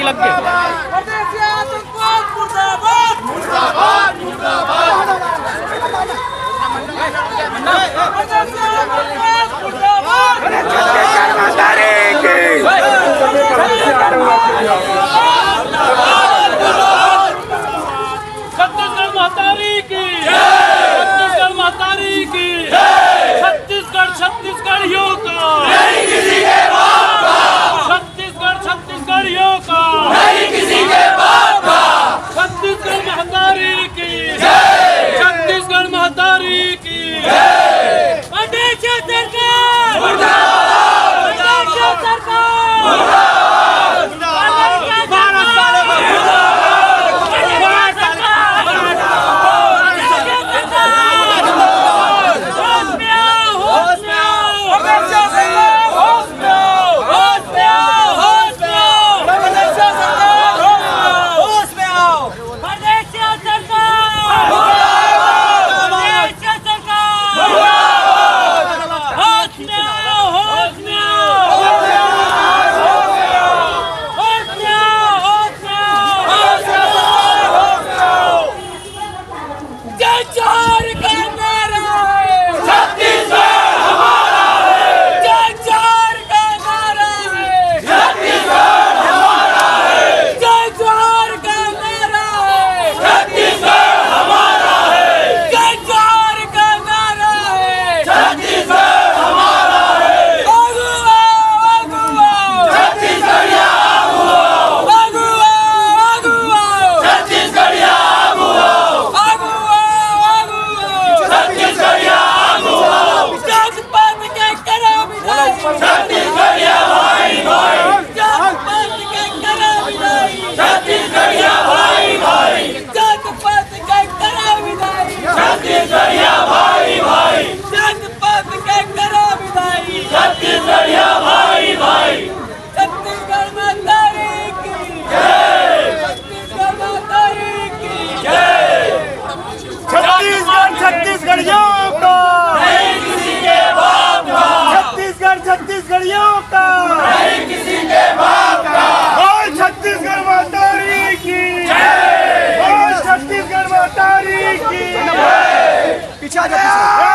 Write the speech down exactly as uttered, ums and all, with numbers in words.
परदेसी आतंकवाद मुर्दाबाद। मुर्दाबाद, मुर्दाबाद। परदेसी आतंकवाद मुर्दाबाद। छत्तीसगढ़ महतारी की, छत्तीसगढ़ महतारी की, छत्तीसगढ़ छत्तीसगढ़ियों का, छत्तीसगढ़ छत्तीसगढ़ियों का, छत्तीसगढ़ महतारी की, छत्तीसगढ़ महतारी की। प्रदेश सरकार! प्रदेश सरकार! प्रदेश सरकार! होश में आओ, होश में आओ! होश में आओ, होश में आओ! होश में आओ, होश में आओ! होश में आओ! प्रदेश सरकार! प्रदेश सरकार! होश में आओ, होश में आओ! होश में आओ, होश में आओ! जय जोहार का नारा है। छत्तीसगढ़ हमारा है। जय जोहार का नारा है। छत्तीसगढ़ हमारा है। जय जोहार का नारा है। छत्तीसगढ़ हमारा है। जय जोहार का नारा है। छत्तीसगढ़ हमारा है। आगू आओ, आगू आओ। छत्तीसगढ़िया आगू आओ। आगू आओ, आगू आओ। छत्तीसगढ़िया आगू आओ। आगू आओ, आगू आओ। छत्तीसगढ़िया आगू आओ। जात पात के करो विदाई। छत्तीसगढ़िया भाई भाई। जात पात के करो विदाई। छत्तीसगढ़िया भाई भाई। जात पात के करो विदाई। छत्तीसगढ़िया भाई भाई। जात पात के करो विदाई। छत्तीसगढ़िया भाई भाई। छत्तीसगढ़ महतारी की जय। छत्तीसगढ़ महतारी की जय। छत्तीसगढ़ छत्तीसगढ़ियों का। नहीं किसी के बाप का। छत्तीसगढ़ छत्तीसगढ़ियों का। नहीं किसी के बाप का। बोल छत्तीसगढ़ महतारी की जय। बोल छत्तीसगढ़ महतारी की जय। पीछे आ जाओ, पीछे।